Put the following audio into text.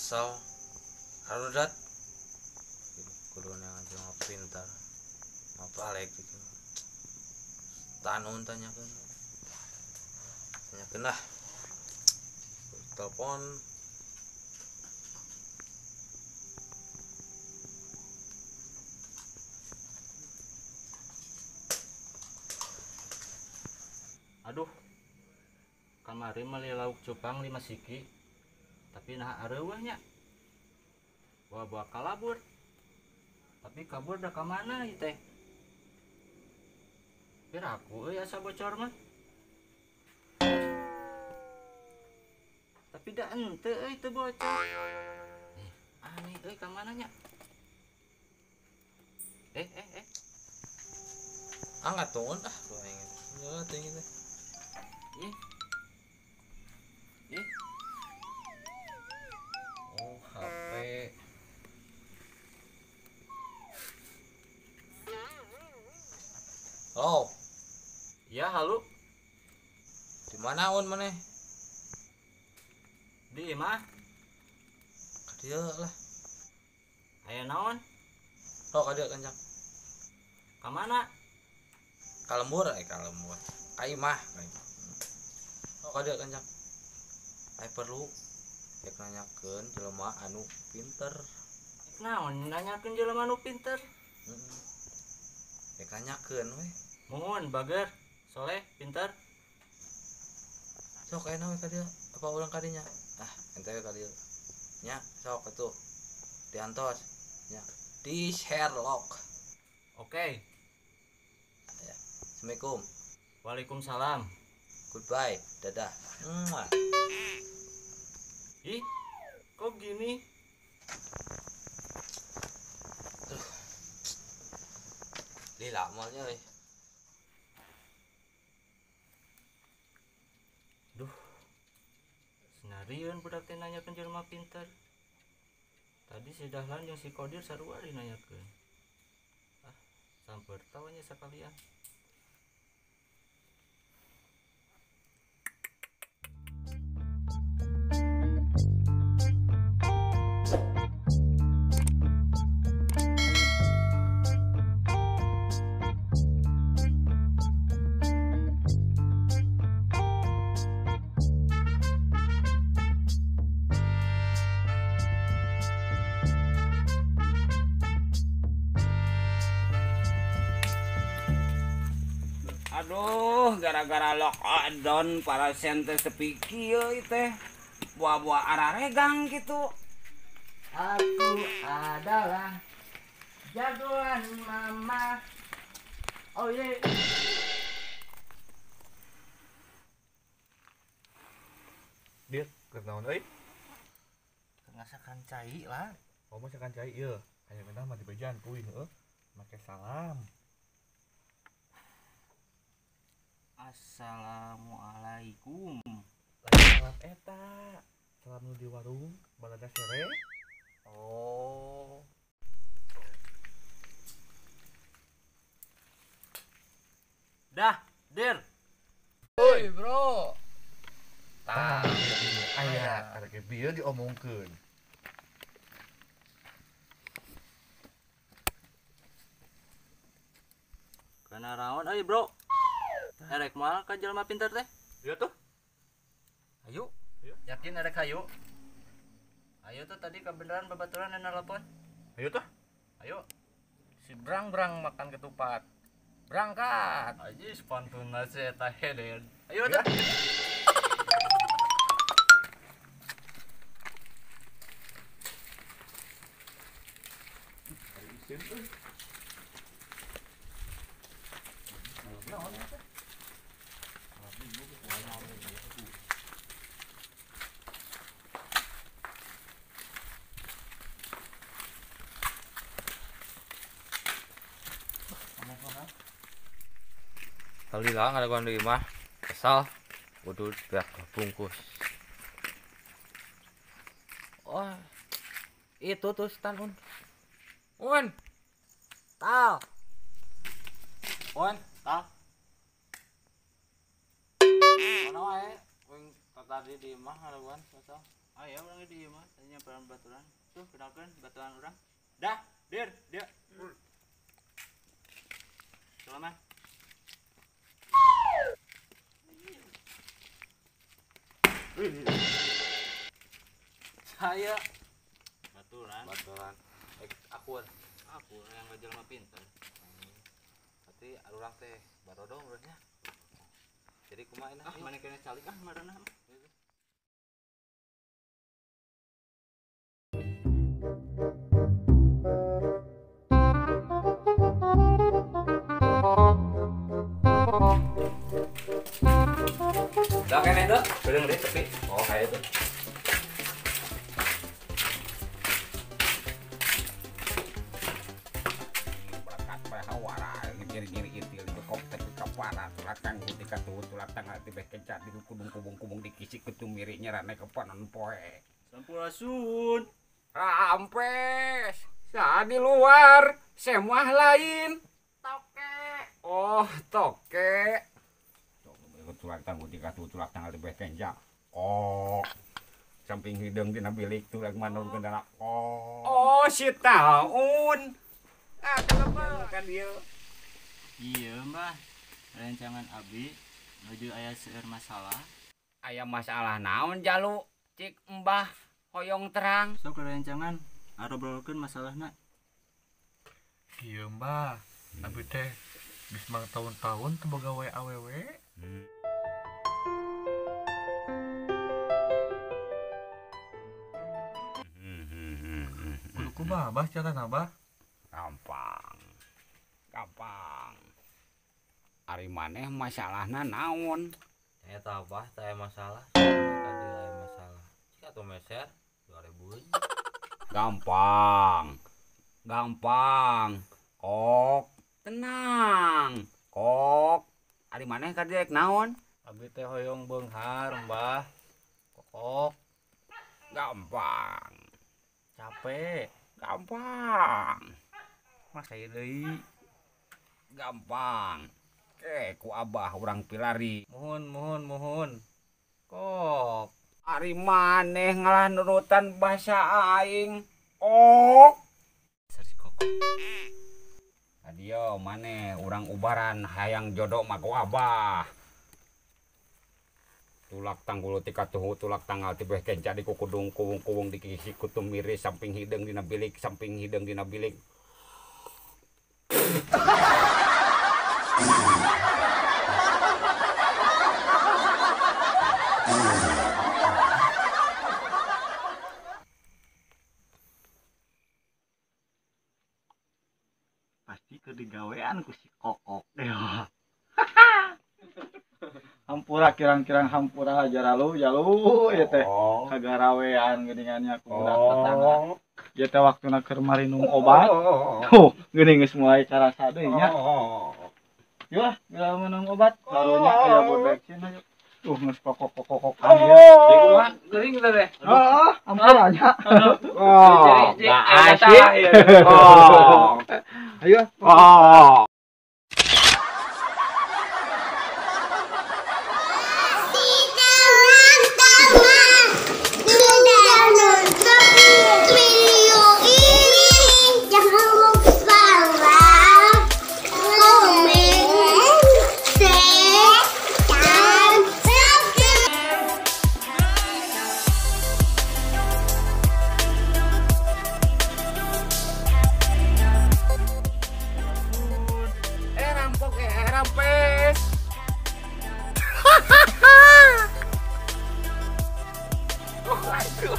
Kesel. Harudat. Kudu neangan jelema pintar. Mabalik gitu. Tanun tanyakeun. Tanyakeun lah. Telepon. Aduh, kamari meuli lauk cupang 5 siki, tapi nah areuweuh nya. Bawa-bawa kalabur. Tapi kabur dah ka mana ieu teh? Piraku euy asa bocor mah. Tapi da henteu euy teu bocor. Aneh euy ka mana nya? Angkat tuh ah, aing. Nyala teh teh. Ih. Ih. Oh, HP. Halo. Ya, halo. Di mana on maneh? Di imah. Ka dieu lah. Aya naon? Oh, ka dieu kancang. Ka mana? Ka lembur, ka lembur. Ka imah, ka imah. Oh, ka dieu kancang. Aya perlu rek nanyakeun jelema anu pinter. Naon nanyakeun jelema anu pinter? Heeh. Rek nanyakeun we. Muhun bager, soleh, pinter. Sok aya we ka dieu, apa urang ka dinya? Ah, ente we ka dieu. Nya, sok atuh. Diantos. Nya, di Sherlock. Oke. Ya. Assalamualaikum. Waalaikumsalam. Goodbye. Dadah. Mwah. Ih, kok gini? Aduh. Lila malnya euy. Duh. Senarieun budak teh nanyakeun jelema pinter. Tadi si Dahlan jeung si Kodir sarua dinanyakeun. Ah, samper tawanya sakalian. Aduh, gara-gara lockdown para sente sepi kieu teh. Buah-buah araregang gitu. Aku adalah jagoan mama. Oh ye. Dir, keur naon euy? Ngasakan cai lah. Oh, masakan cai ieu. Aya menah mah dibejaan kuy heueuh. Make salam. Assalamualaikum. Salam eta. Salam nu di warung balada sere. Oh. Dah, Dir. Oi, bro. Tah, aya arek bieu diomongkeun. Kana raon euy, bro. Erek moal ka jelema pinter teh? Iya tuh. Ayo. Yakin erek hayu? Ayo tuh tadi kebenaran babaturan yang nelpon. Ayo tuh. Ayo. Si brang-brang makan ketupat. Berangkat. Aja pantun nasi eta heden. Ayo tuh. Kali lah ada di imah. Kesal. Kudu beak bungkus. Oh. Itu tuh stan un. Un. Tal. Un, tal. Mana wae wing tadi di imah ada wan kesal. Aya urang di ieu mah tadi nyamperan baturan. Tuh kenalkeun baturan urang. Dah, dir, dia. Selamat. Saya baturan. Baturan. Akur. Aku yang jelema pinter. Berarti urang teh barodong urangnya. Jadi kumaha ah maneh kena calik ah maranah. Udah kene tuh? Beurang deh tepi. Oh, kayak itu. Berkat pahawara ngiri-ngiri itil bekok tepi kapara tulatang di katuhu tulatang ati beh kencat di kudung-kubung-kubung dikisik kutumiri nyerane kepanon poe. Sampurasun. Rampes. Sa di luar, semah lain. Toke. Oh, toke. Tulatang di katuhu tulatang ati beh kencat. Oh. Samping hideung dina bilik tulang manur gendana. Oh. Oh, si taun. Ah, kenapa kan dia? Iya, Mbah. Rencangan abi nuju aya seueur masalah. Aya masalah naon jalu? Cik Mbah hoyong terang. Sok rencangan arobrolkeun masalahna. Iya, Mbah. Abi teh geus mang tahun-tahun teu boga wae awewe. Kudu kumaha Bah carana, Bah? Gampang. Gampang. Ari maneh masalahna naon? Eta Bah, teh masalah. Tadi aya masalah. Cik atuh meser 2000. Gampang. Gampang. Kok tenang. Kok ari maneh ka dieu naon? Abi teh hoyong beunghar, Mbah. Kokok. Gampang. Capek. Gampang. Mas aya deui. Gampang. Ke ku abah urang pilari. Muhun muhun muhun. Kok ari maneh ngalah nurutan bahasa aing. Ok. Sari kokok. Adio maneh urang ubaran hayang jodoh mah ku abah. Tulak tanggul ti katuhu tulak tanggal ti beh kenca di kukudung kuwung-kuwung dikisi kutumiri samping hideung dina bilik samping hideung dina bilik. Pasti keur digawean ku si kokok deh. Hampura kirang-kirang hampura jaralu jalu ieu teh kagarawean geuningannya ku budak tetangga. Ieu teh waktuna keur marinum obat. Tuh, geuning geus mulai karasa deui nya. Yeuh ah, bila minum obat karunya aya bodeksin ayo. Tuh geus kokok-kokokan ieu. Jadi kumaha geuring teh teh. Heeh, hampura nya. Oh, gak asik. Oh. Ayo. Oh. Aduh.